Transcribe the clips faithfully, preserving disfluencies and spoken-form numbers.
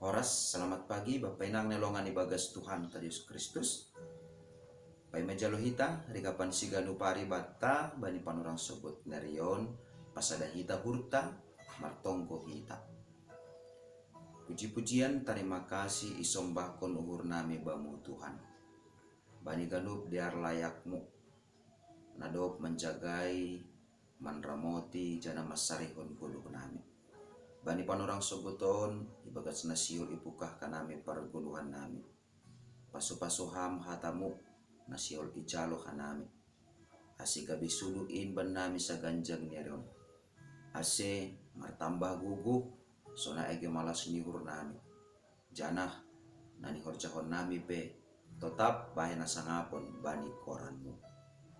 Oras, selamat pagi, Bapa inang nelongan ibagas Tuhan ta Yesus Kristus. Pai majalo hita, rigapan siganu pari bata, bani panorang sogot nerion, pasada hita hurta, martonggo hita. Puji-pujian, tarima kasih, isombahkon uhur nami bamu Tuhan. Bani ganup dear layakmu, nadop manjagai, manramoti, jana masarihon goluh nami. Bani panorang sogoton, ibagas nasiol ipukah kanami pargoluhan nami. Pasu-pasu ham hatamu, nasiol ijalo hanami. Asi gabe suluin bannami saganjang nerion. Ase martambah guguh, sonai age malas nihur nami. Janah, na nihorjahon nami pe, totap bahen na sangapon bani koranmu.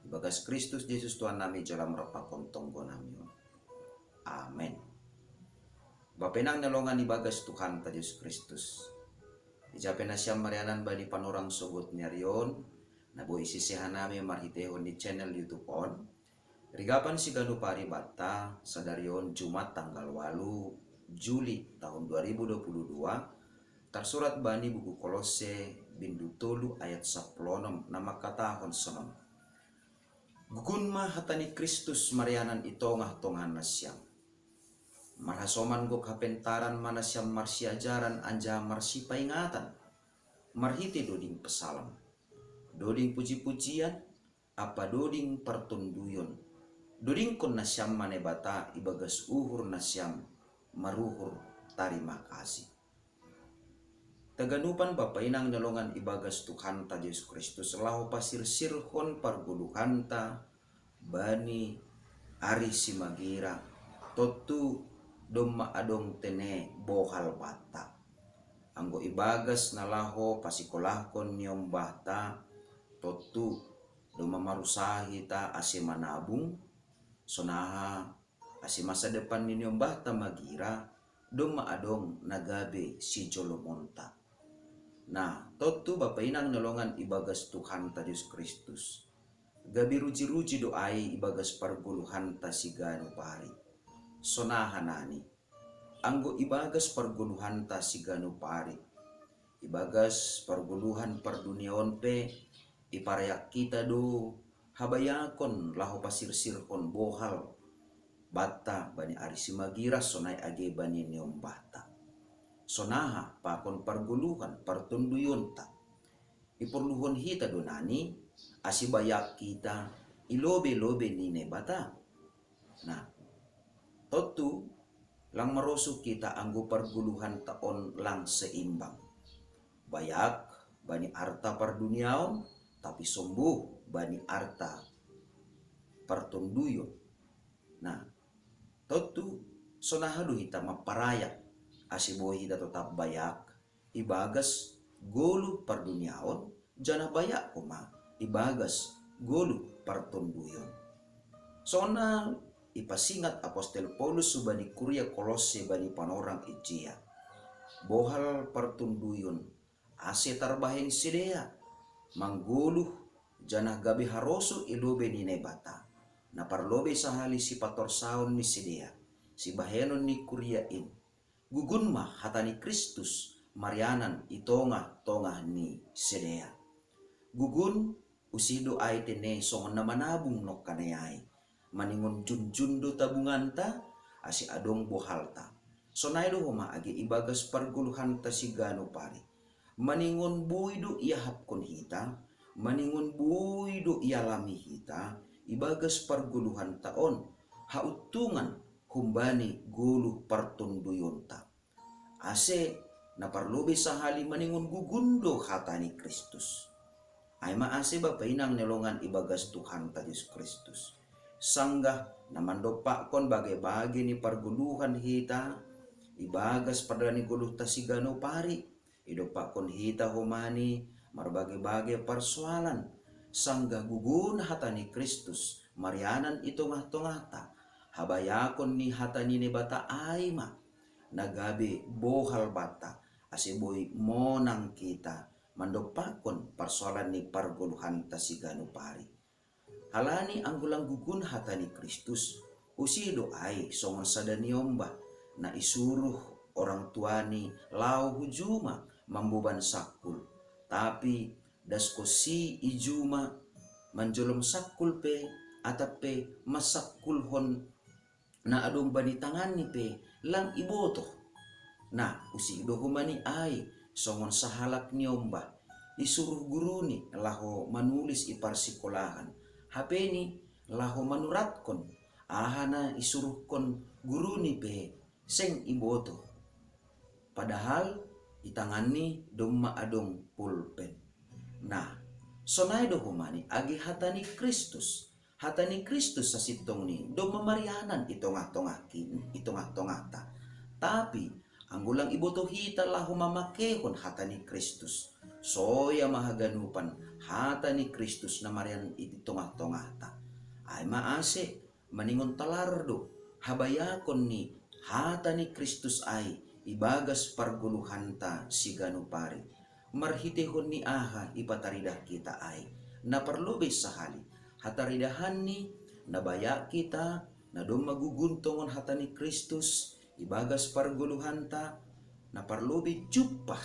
Ibagas Kristus Yesus Tuhan nami jalam rapakon tonggo nami on. Amen. Bapenang nelongan ibagas Tuhan ta Yesus Kristus. Ijape nasiam marianan bani panorang sogot nerion, na boi sisehan nami marhitehon ni channel YouTube on, rigapan siganu pari bata, sadarion Jumat tanggal walu Juli tahun dua ribu dua puluh dua, tarsurat bani buku Kolose bindu tolu ayat saplonom na mangkatahon sonon. Gugun ma hata ni Kristus marianan i tongah-tongah nasiam. Marhasoman gok hapentaran ma nasiam marsiajaran anjaha marsipaingatan. Marhite doding pesalem. Doding puji-pujian, apa doding partonduyon. Dodingkon nasiam ma Naibata ibagas uhur nasiam maruhur tarima kasih. Taganupan Bapa inang nelongan ibagas Tuhan ta Yesus Kristus laho pasirsirhon pargoluhanta bani ari simagira, tontu domma adong tene bohal banta. Anggo ibagas na laho pasikolahkon ni ombahta, tontu domma marusaha hita ase manabung, sonaha ase masa depan ni niombahta magira, domma adong na gabe sijolomonta. Nah, tontu Bapa inang nelongan ibagas Tuhanta Yesus Kristus. Gabe ruji-ruji do ai ibagas pargoluhanta siganup ari. Sonaha nani. Anggo ibagas pargoluhanta siganup ari. Ibagas pargoluhan pardunia on pe, iparayak kita do habayakon laho pasirsirhon bohal banta bani ari simagira sonai age bani niombahta. Sonaha pakon pargoluhan partonduyonta. Iporluhon hita do nani, ase bayak kita ilobe-lobe ni Naibata. Nah, tontu lang marosuh kita anggo pargoluhanta on lang seimbang. Bayak bani arta parduniaon, tapi sombuh bani arta partonduyon. Nah, tontu sonaha do hita mamparayak ase boi hita totap bayak ibagas goluh parduniaon, janah bayak homa ibagas goluh partonduyon. Songon na ipasingat apostel Paulus hubani kuria Kolose bani panorang ijia. Bohal partonduyon ase tarbahen sidea manggoluh janah gabe harosuh ilobe ni Naibata. Na parlobei sahali sipatorsaon ni sidea, sibahenon ni kuria in. Gugun ma hata ni Kristus marianan i tongah-tongah ni sidea. Gugun usih do ai tene songon na manabung nongkanai ai. Maningon junjun do tabunganta, ase adong bohalta. Sonai do homa age ibagas pargoluhanta siganup ari. Maningon boi do iahapkon hita, maningon boi do ialami hita, ibagas pargoluhanta on, hauntungan humbani goluh partonduyonta. Ase na parlobei sahali maningon gugun do hata ni Kristus. Ai ma ase Bapa inang nelongan ibagas Tuhanta Yesus Kristus. Sanggah na mandompakkon bage-bage ni pargoluhan hita, ibagas pardalanan ni goluhta siganup ari, idompakkon hita homa ni marbage-bage parsoalan, sanggah gugun hata ni Kristus marianan i tongah-tongahta, habayakon ni hata ni Naibata ai ma, na gabe bohal banta, ase boi monang kita mandompakkon parsoalan ni pargoluhanta siganup ari. Halani anggo lang gugun hata ni Kristus, usih do ai songon sada niombah na isuruh orang tuani lao hu juma mamboban sakkul. Tapi das ko si i juma manjolom sakkul pe, atap pe massakkulhon na adong bani tanganni pe lang iboto. Na usik do homa ni ai songon sahalak ni ombah, isuruh guruni laho manulis i parsikolahan. Hapeni laho manuratkon aha na isuruhkon guruni pe seng iboto. Padahal i tanganni domma adong pulpen. Nah, sonai do homa ni age hata ni Kristus. Hata ni Kristus sasintongni domma marianan i tongah-tongah i tongah-tongahta. Tapi anggo lang iboto hita laho mamakehon hata ni Kristus, soya ma haganupan hata ni Kristus na marianan i tongah-tongahta. Ai ma ase maningon talar do habayakon ni hata ni Kristus ai ibagas pargoluhanta siganup ari. Marhitehon ni aha ipataridah hita ai? Na parlobei sahali, hataridahanni na bayak hita na domma gugun tongon hata ni Kristus ibagas pargoluhanta, na parlobei jumpah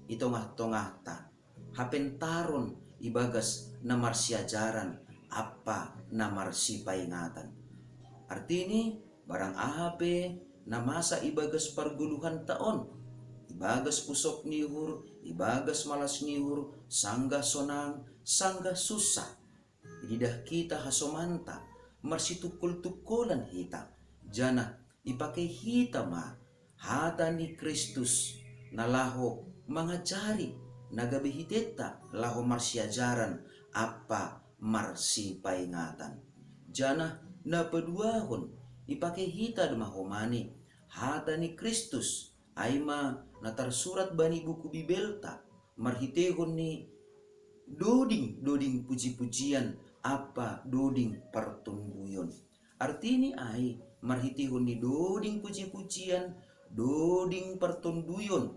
i tongah-tongahta hapentaron ibagas na marsiajaran ampa na marsipaingatan. Artini, barang aha pe na masa ibagas pargoluhanta on, ibagas pusok ni uhur, ibagas malas ni uhur, sanggah sonang, sanggah sunsat, ididah hita hasomanta, marsitungkol-tungkolan hita, janah ipake hita ma hata ni Kristus na laho mangajari, na gabe hitenta laho marsiajaran ampa marsipaingatan. Janah na paduahon, ipake hita do ma homa ni hata ni Kristus, ai ma na tarsurat bani buku Bibelta, marhitehon ni doding-doding puji-pujian ampa doding partonduyon. Artini ai, marhitehon ni doding puji-pujian, doding partonduyon,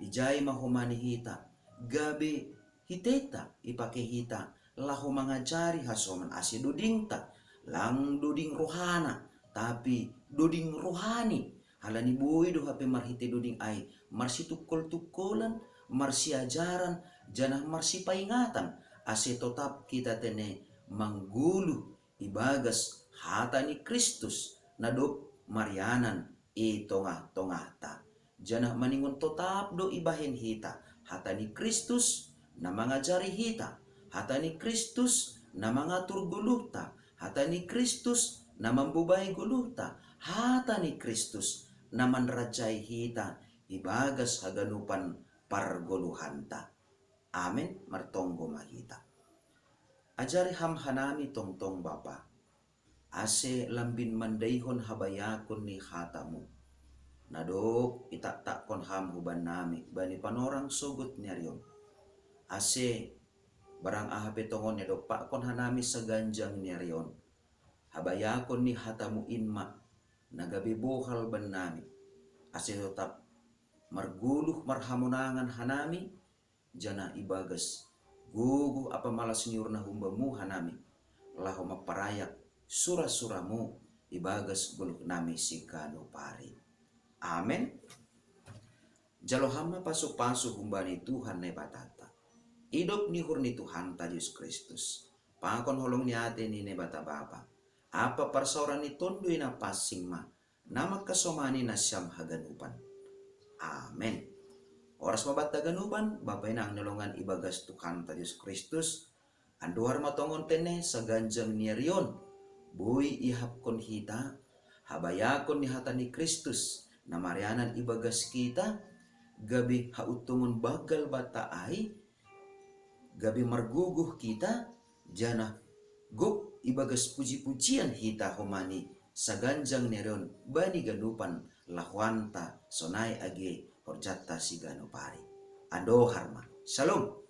ijai ma homa ni hita, gabe hiteta ipake hita laho mangajari hasoman, ase dodingta lang doding rohana, tapi doding rohani, halani boi do hape marhite doding ai marsitungkol-tungkolan, marsiajaran, janah marsipaingatan, ase totap hita tene manggoluh ibagas hata ni Kristus na dob marianan i tongah-tongahta. Janah maningon totap do ibahen hita hata ni Kristus na mangajari hita, hata ni Kristus na mangatur goluhta, hata ni Kristus na mambobai goluhta, hata ni Kristus na manrajai hita ibagas haganupan pargoluhanta. Amen. Martonggo ma hita. Ajari Ham hanami tongtong, Bapa, ase lambin mandaihon habayakon ni hata-Mu, na dob itaktakkon Ham hubannami bani panorang sogot ni ari on. Ase barang aha pe tongon na dompakkon hanami saganjang ni ari on, habayakon ni hata-Mu in ma na gabe bohal bannami, ase totap margoluh marhamonangan hanami, janah ibagas gogo ampa malas ni uhur na humba-Mu hanami, laho mamparayak sura-sura-Mu ibagas goluhnami siganup ari. Amen. Jalo Ham ma pasu-pasu humbani Tuhan Naibata, idop ni uhur ni Tuhanta Jesus Kristus, pakon holong ni ate ni Naibata Bapa, ampa parsaoran ni Tonduy Napansing ma na mangkasomani nasiam haganupan. Amen. Horas ma banta haganupan, Bapa inang na hinaholongan ibagas Tuhanta Jesus Kristus, andohar ma tongon tene saganjang ni ari on, boi iahapkon hita habayakon ni hata ni Kristus na marianan ibagas hita, gabe hauntongon banggal banta ai, gabe margogoh hita, janah gok ibagas puji-pujian hita homa ni saganjang ni ari on bani ganupan lahoanta sonai age horjanta siganup ari. Andohar ma. Shalom.